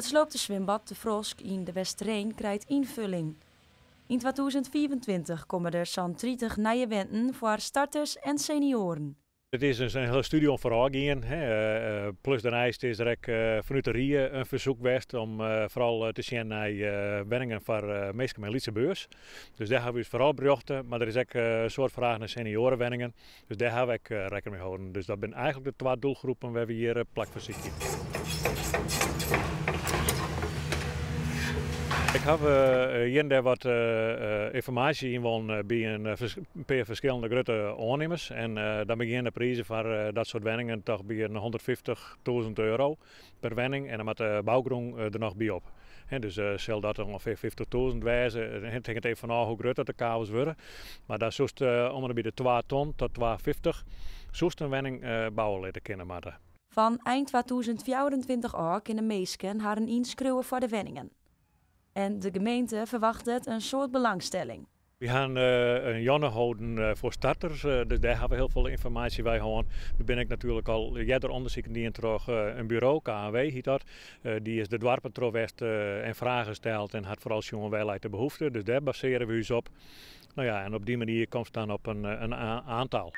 It sloopte swimbad De Frosk yn De Westereen krijt ynfulling. Yn 2025 komme der sa'n 30 nije wenten foar starters en senioaren. It is dus in hiele studie oan foarôf gien. Plus dêrneist is der ek fanút de rie in fersoek west om foaral te sjen nei wenningen foar minsken mei in lytse beurs. Dus dêr hawwe we ús foaral op rjochte, mar der is ek in soad fraach nei senioarewenningen. Dus dêr hawwe we ek rekken mei holden. Dus dat binne eigentlik de twa doelgroepen wêr't we hjir plak foar sykje. Ik haw hjir en dêr wat ynformaasje ynwûn by in pear ferskillende grutte oannimmers. En dan begjinne de prizen foar dat soart wenningen toch by in 150.000 euro per wenning. En dan moat de bougrûn der noch by op. Dus sil dat ûngefear 50.000 wêze. It hinget even fan ôf hoe grut dat de kavels wurde. Mar dan soest om en by de twa ton tot 250 soest in wenning bouwe litte kinne moatte. Fan ein 2024 ôf kinne minsken harren ynskriuwe foar de wenningen. En de gemeente ferwachtet in soad belangstelling. Wy hawwe in jûn holden foar starters, dus dêr hawwe we hiel folle ynformaasje by hân. Der binne ek natuerlik al earder ûndersiken dien troch in buro, KNW hjit dat. Dy is de doarpen troch west en fragen steld en hat foaral sjoen wêr leit de behoefte. Dus dêr basearje we ús op. No ja, en op dy manier komst dan op in oantal.